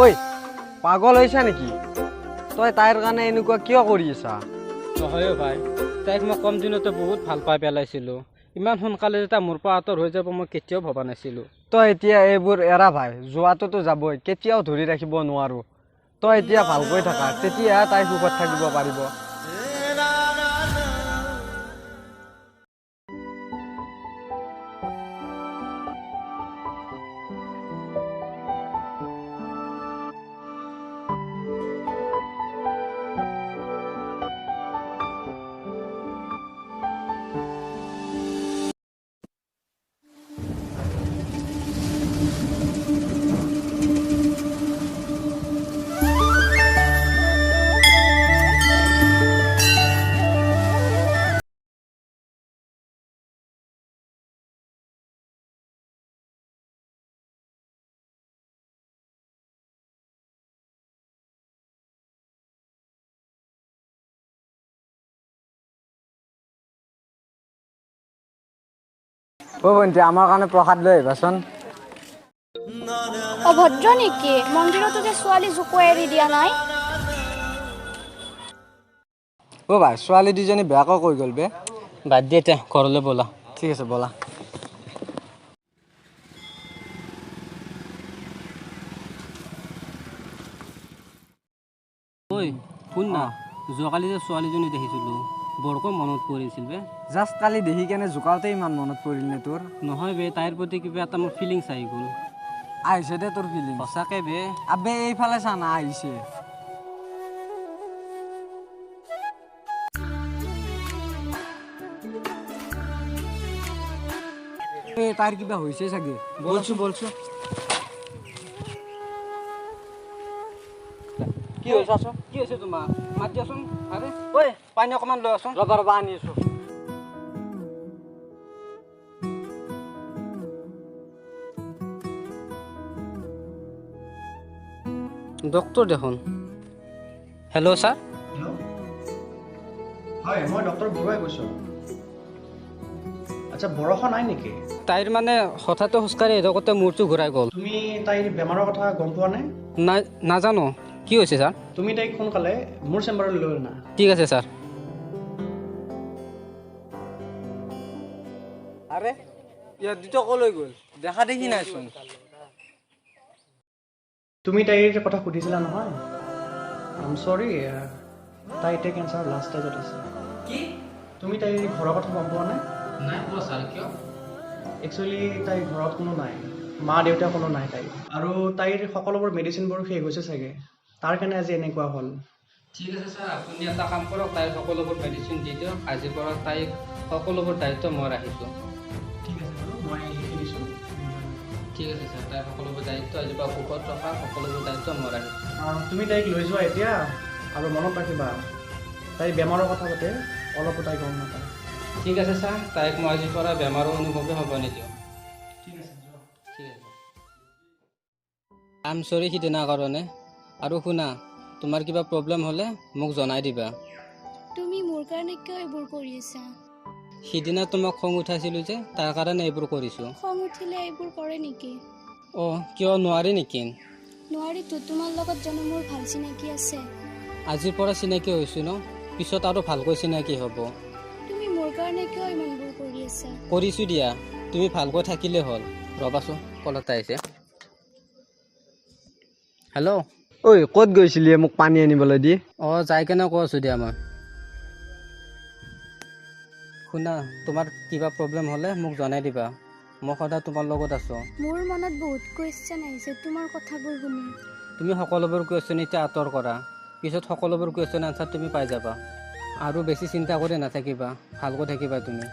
ঐ, পাগল হৈছা নেকি তই? তাইৰ কাৰণে এনেকুৱা কিয় কৰি আছা? নহয় অ' ভাই, তাইক মই কম দিনতে বহুত ভাল পাই পেলাইছিলোঁ। ইমান সোনকালে যে তাই মোৰ পৰা আঁতৰ হৈ যাব, মই কেতিয়াও ভবা নাছিলোঁ। তই এতিয়া এইবোৰ এৰা ভাই। যোৱাটোতো যাবই, কেতিয়াও ধৰি ৰাখিব নোৱাৰো। তই এতিয়া ভালকৈ থাকা, তেতিয়াহে তাই সুখত থাকিব পাৰিব। অ' ভণ্টি, আমাৰ কাৰণে প্ৰসাদ লৈ আহিবাচোন। অভদ্ৰ নেকি? মন্দিৰতো যে ছোৱালী জোকোৱাই এৰি দিয়া নাই। অ' ভাই, ছোৱালী দুজনী বেয়াকৈ কৈ গ'ল বে। বাদ দিয়ে, এতিয়া ঘৰলৈ ব'লা। ঠিক আছে, ব'লা। ঐ শুন না, যোৱাকালি যে ছোৱালীজনী দেখিছিলোঁ, বৰকৈ মনত পৰিছিল বে। জাষ্ট কালি দেখি কেনে জোকাওতে ইমান মনত পৰিল নে তোৰ? নহয় বে, তাইৰ প্ৰতি কিবা এটা মোৰ ফিলিংছ আহি গ'ল। আহিছে দে তোৰ ফিলিং। সঁচাকে বে। আবে, এইফালে চা না, আহিছে। এই, তাইৰ কিবা হৈছে চাগে। বলছো বলছো, কি হৈছে আছ? কি হৈছে তোমাৰ? মাত দিয়াচোন। আৰে ঐ, পানী অকণমান লৈ আছোন। ৰবা ৰবা, আনি আছো। ডক্তৰ দেখোন। Hello' sir. Hello', হয়, মই ডক্টৰ বৰুৱাই কৈছোঁ। আচ্ছা, বৰষা নাই নেকি? তাইৰ মানে হঠাতে খোজকাঢ়ি আহি থাকোঁতে মূৰটো ঘূৰাই গ'ল। তুমি তাইৰ বেমাৰৰ কথা গম পোৱা নাই? নাই, নাজানো কি হৈছে ছাৰ। তুমি তাইক সোনকালে মোৰ চেম্বাৰলৈ লৈ আনা। ঠিক আছে ছাৰ। আৰে, ইয়াত দুটা কলৈ গ'ল? দেখা দেখি নাইচোন। তুমি তাইৰ কথা সুধিছিলা নহয়? আম চৰি, তাই এতিয়া কেঞ্চাৰৰ লাষ্ট ষ্টেজত আছে। কি? তুমি তাইৰ ঘৰৰ কথা গম পোৱা নাই? নাই পোৱা ছাৰ, কিয়? একচুৱেলি তাইৰ ঘৰত কোনো নাই, মা দেউতা কোনো নাই তাইৰ। আৰু তাইৰ সকলোবোৰ মেডিচিনবোৰ শেষ হৈছে চাগে, তাৰ কাৰণে আজি এনেকুৱা হ'ল। ঠিক আছে ছাৰ, আপুনি এটা কাম কৰক, তাইৰ সকলোবোৰ মেডিচিন দি দিয়ক। আজিৰ পৰা তাইক সকলোবোৰ দায়িত্ব মই ৰাখিছোঁ। ঠিক আছে বাৰু, মই লিখি দিছোঁ। ঠিক আছে ছাৰ, তাইৰ সকলোবোৰ দায়িত্ব আজিৰ পৰা সুখত ৰখা সকলোবোৰ দায়িত্ব মই ৰাখিছোঁ। তুমি তাইক লৈ যোৱা এতিয়া আৰু মনত ৰাখিবা, তাইৰ বেমাৰৰ কথা যাতে অলপো তাই গম নাপায়। ঠিক আছে ছাৰ, তাইক মই আজিৰ পৰা বেমাৰৰ অনুভৱে হ'ব নিদিওঁ। ঠিক আছে, যোৱা। ঠিক আছে। আম চৰি সিদিনা কাৰণে। আৰু শুনা, তোমাৰ কিবা প্ৰব্লেম হ'লে মোক জনাই দিবা। তুমি মোৰ কাৰণে কিয় এইবোৰ কৰি আছা? সিদিনা তোমাক খং উঠাইছিলোঁ যে, তাৰ কাৰণে এইবোৰ কৰিছোঁ। খং উঠিলে এইবোৰ কৰে নেকি? অঁ, কিয় নোৱাৰি নেকি? নোৱাৰিতো। তোমাৰ লগত জানো মোৰ ভাল চিনাকি আছে? আজিৰ পৰা চিনাকি হৈছোঁ ন, পিছত আৰু ভালকৈ চিনাকি হ'ব। তুমি মোৰ কাৰণে কিয় ইমানবোৰ কৰি আছা? কৰিছোঁ দিয়া, তুমি ভালকৈ থাকিলেই হ'ল। ৰ'বাচোন, কল এটা আহিছে। হেল্ল'। ঐ, ক'ত গৈছিলি মোক পানী আনিবলৈ দি? অঁ, যাই কেনে কৈ আছোঁ দিয়া মই। শুনা, তোমাৰ কিবা প্ৰব্লেম হ'লে মোক জনাই দিবা, মই সদায় তোমাৰ লগত আছোঁ। মোৰ মনত বহুত কুৱেশ্যন আহিছে তোমাৰ কথাবোৰ শুনি। তুমি সকলোবোৰ কুৱেশ্যন এতিয়া আঁতৰ কৰা, পিছত সকলোবোৰ কুৱেশ্যন আনচাৰ তুমি পাই যাবা। আৰু বেছি চিন্তা কৰি নাথাকিবা, ভালকৈ থাকিবা তুমি।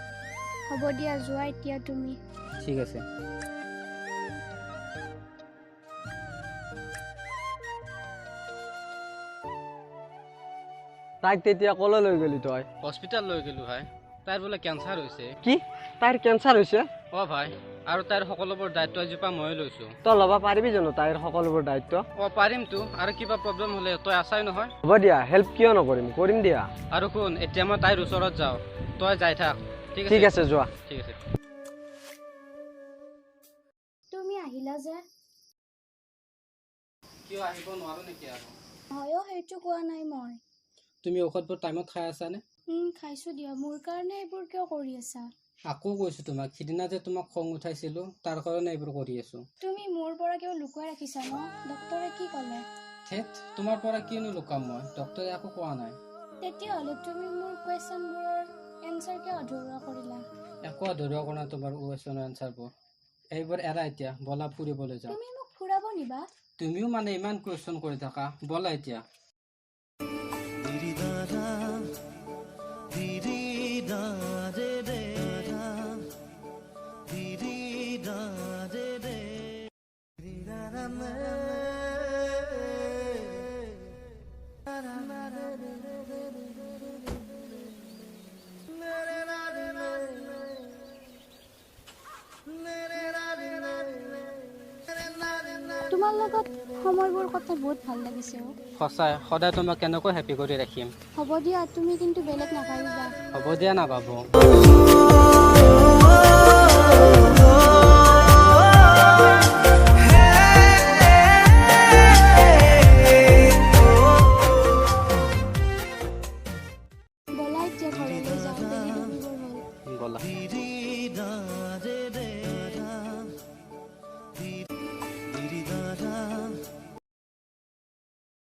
হ'ব দিয়া, যোৱা এতিয়া তুমি। ঠিক আছে। তাইক তেতিয়া কলৈ লৈ গ'লি তই? হস্পিটেল লৈ গ'লোঁ ভাই, তাইৰ বোলে কেঞ্চাৰ হৈছে। কি? তাইৰ কেঞ্চাৰ হৈছে? অঁ ভাই, আৰু তাইৰ সকলোবোৰ দায়িত্ব আজিৰ পৰা ময়ে লৈছোঁ। তই ল'ব পাৰিবি জানো তাইৰ সকলোবোৰ দায়িত্ব? অঁ, পাৰিমতো। আৰু কিবা প্ৰব্লেম হ'লে তই আছাই নহয়। হ'ব দিয়া, হেল্প কিয় নকৰিম, কৰিম দিয়া। আৰু শুন, এতিয়া মই তাইৰ ওচৰত যাওঁ, তই যাই থাক। ঠিক আছে? ঠিক আছে, যোৱা। ঠিক আছে। তুমি আহিলা যে? কিয় আহিব নোৱাৰো নেকি আৰু? ময়ো সেইটো কোৱা নাই মই। তুমি ঔষধবোৰ টাইমত খাই আছানে? খাইছোঁ দিয়া। মোৰ কাৰণে এইবোৰ কিয় কৰি আছা? আকৌ কৈছোঁ তোমাক, সিদিনা যে তোমাক খং উঠাইছিলোঁ তাৰ কাৰণে এইবোৰ কৰি আছোঁ। তুমি মোৰ পৰা কিয় লুকুৱাই ৰাখিছা ন? ডক্তৰে কি ক'লে? থেত, তোমাৰ পৰা কিয়নো লুকাম মই? ডক্তৰে একো কোৱা নাই। তেতিয়াহ'লে তুমি মোৰ কুৱেশ্যনবোৰৰ এনচাৰ কিয় আধৰুৱা কৰিলা? একো আধৰুৱা কৰা নাই তোমাৰ কুৱেশ্যনৰ এনচাৰবোৰ। এইবোৰ এৰা এতিয়া, ব'লা ফুৰিবলৈ যাওঁ। তুমি মোক ফুৰাব নিবা? তুমিও মানে ইমান কুৱেশ্যন কৰি থাকা, ব'লা এতিয়া। তোমাৰ লগত সময়বোৰ কথা বহুত ভাল লাগিছে অ'। সঁচাই সদায় তোমাক কেনেকৈ হেপী কৰি ৰাখিম। হ'ব দিয়া, তুমি কিন্তু বেলেগ নাভাবিবা। হ'ব দিয়া, নাভাবো। ব'লা এতিয়া ঘৰলৈ যাওঁ, বেলি ডুবিবৰ হ'ল। ব'লা।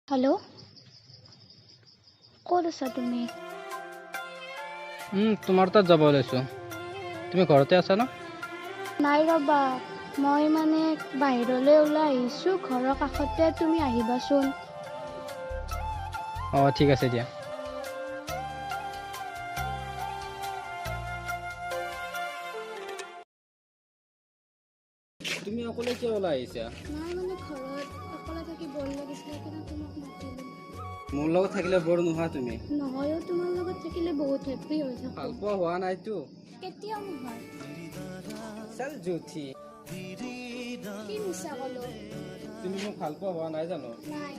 হেল্ল', ক'ত আছা তুমি? তোমাৰ তাত যাব ওলাইছোঁ। তুমি ঘৰতে আছা ন? নাই ৰ'বা, মই মানে বাহিৰলৈ ওলাই আহিছোঁ, ঘৰৰ কাষতে, তুমি আহিবাচোন। অঁ, ঠিক আছে দিয়া। তুমি অকলে কিয় ওলাই আহিছা? নাই মানে ঘৰত অকলে থাকি বৰ লাগিছিলে, সেইকাৰণে তোমাক মাতিলোঁ। মোৰ লগত থাকিলে বৰ নোহোৱা তুমি? নহয়ও, তোমাৰ লগত থাকিলে বহুত হেপ্পী হৈ থাকোঁ। ভাল পোৱা হোৱা নাইতো? কেতিয়াও নহয়। চাল জুঠি। কি মিছা ক'লো? তুমি মোক ভাল পোৱা হোৱা নাই জানো? নাই।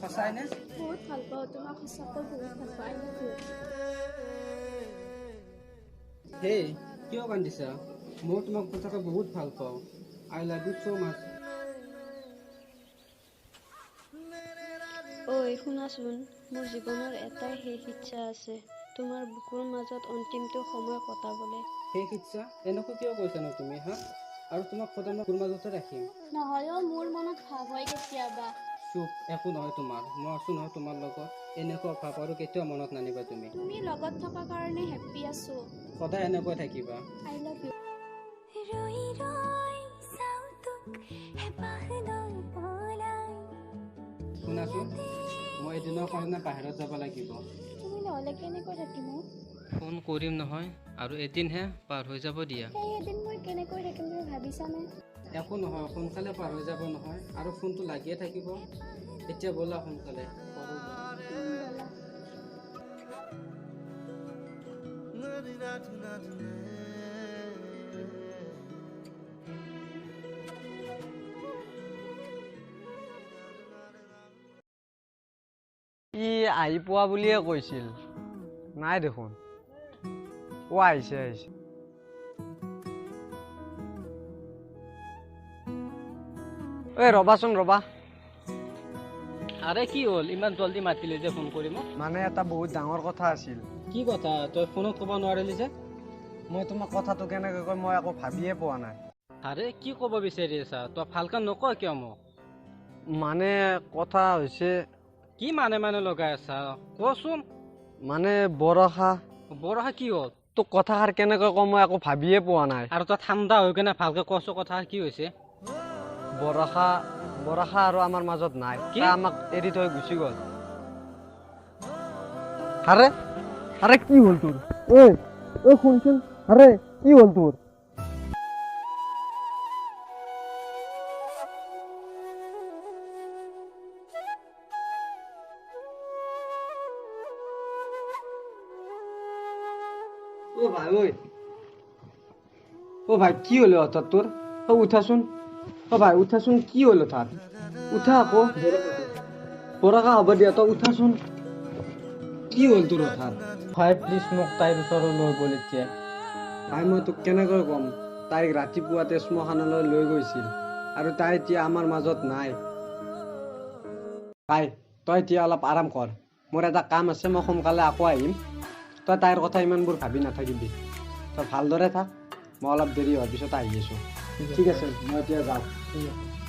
সঁচাই নে? বহুত ভাল পাওঁ তোমাক, সঁচাকৈ বহুত ভাল পাওঁ। I love you. হেই, কিয় কান্দিছা? মই তোমাক সঁচাকৈ বহুত ভাল পাওঁ। I love you so much. ঐ শুনাচোন, মোৰ জীৱনৰ এটাই শেষ ইচ্ছা আছে, তোমাৰ বুকুৰ মাজত অন্তিমটো সময় কটাবলৈ। শেষ ইচ্ছা? এনেকৈ কিয় কৈছানো তুমি? হা, আৰু তোমাক সদায় মই বুকুৰ মাজতে ৰাখিম। নহয়ও, মোৰ মনত ভাৱ হয় কেতিয়াবা। চুপ, একো নহয় তোমাৰ। মই আছো নহয় তোমাৰ লগত। এনেকুৱা ভাৱ আৰু কেতিয়াও মনত নানিবা তুমি। তুমি লগত থকা কাৰণে হেপ্পী আছো। সদায় এনেকৈ থাকিবা। I love you. ৰৈ ৰৈ চাওঁ তোক হেঁপাহ লৈ পলাই। শুনাচোন, মই এদিনৰ কাৰণে বাহিৰত যাব লাগিব। তুমি নহ'লে কেনেকৈ থাকিম অ'? ফোন কৰিম নহয়, আৰু এদিনহে পাৰ হৈ যাব দিয়া। সেই এদিন মই কেনেকৈ থাকিম তুমি ভাবিছানে? একো নহয়, সোনকালে পাৰ হৈ যাব নহয়, আৰু ফোনটো লাগিয়ে থাকিব। এতিয়া ব'লা সোনকালে ঘৰত যাওঁ। ব'লা। ই আহি পোৱা বুলিয়ে কৈছিল, নাই দেখোন। অ, আহিছে আহিছে। ঐ ৰ'বাচোন ৰ'বা। আৰে কি হ'ল, ইমান জল্দি মাতিলি যে ফোন কৰি মোক? মানে এটা বহুত ডাঙৰ কথা আছিল। কি কথা? তই ফোনত ক'ব নোৱাৰিলি যে? মই তোমাক কথাটো কেনেকৈ কম মই একো ভাবিয়ে পোৱা নাই। আৰে কি ক'ব বিচাৰি আছা তই? ভালকৈ নকয় কিয় মোক? মানে কথা হৈছে। কি মানে মানে লগাই আছা, কচোন। মানে বৰষা। বৰষা কি হ'ল? তোক কথাষাৰ কেনেকৈ কম মই একো ভাবিয়ে পোৱা নাই। আৰু তই ঠাণ্ডা হৈ কেনে ভালকে কচোন, কথা কি হৈছে? বৰষা, বৰষা আৰু আমাৰ মাজত নাই। কি? তাই আমাক এৰি থৈ গুচি গ'ল। আৰে আৰে, কি হ'ল তোৰ? ঐ ঐ, শুনচোন, আৰে কি হ'ল তোৰ? অ ভাই, ঐ অ ভাই, কি হ'ল হঠাৎ তোৰ? অ উঠাচোন, অ ভাই উঠাচোন, কি হ'ল হঠাৎ? উঠা আকৌ। বৰষা, হ'ব দিয়া, তই উঠাচোন। কি হ'ল তোৰ হঠাৎ? ভাই প্লিজ মোক তাইৰ ওচৰলৈ লৈ গ'ল এতিয়া। ভাই, মই তোক কেনেকৈ ক'ম, তাইক ৰাতিপুৱাতে শ্মশানলৈ লৈ গৈছিল আৰু তাই এতিয়া আমাৰ মাজত নাই। ভাই, তই এতিয়া অলপ আৰাম কৰ। মোৰ এটা কাম আছে, মই সোনকালে আকৌ আহিম। তই তাইৰ কথা ইমানবোৰ ভাবি নাথাকিবি। তই ভালদৰে থাক, মই অলপ দেৰি হোৱাৰ পিছত আহি আছোঁ। ঠিক আছে, মই এতিয়া যাওঁ। ঠিক আছে।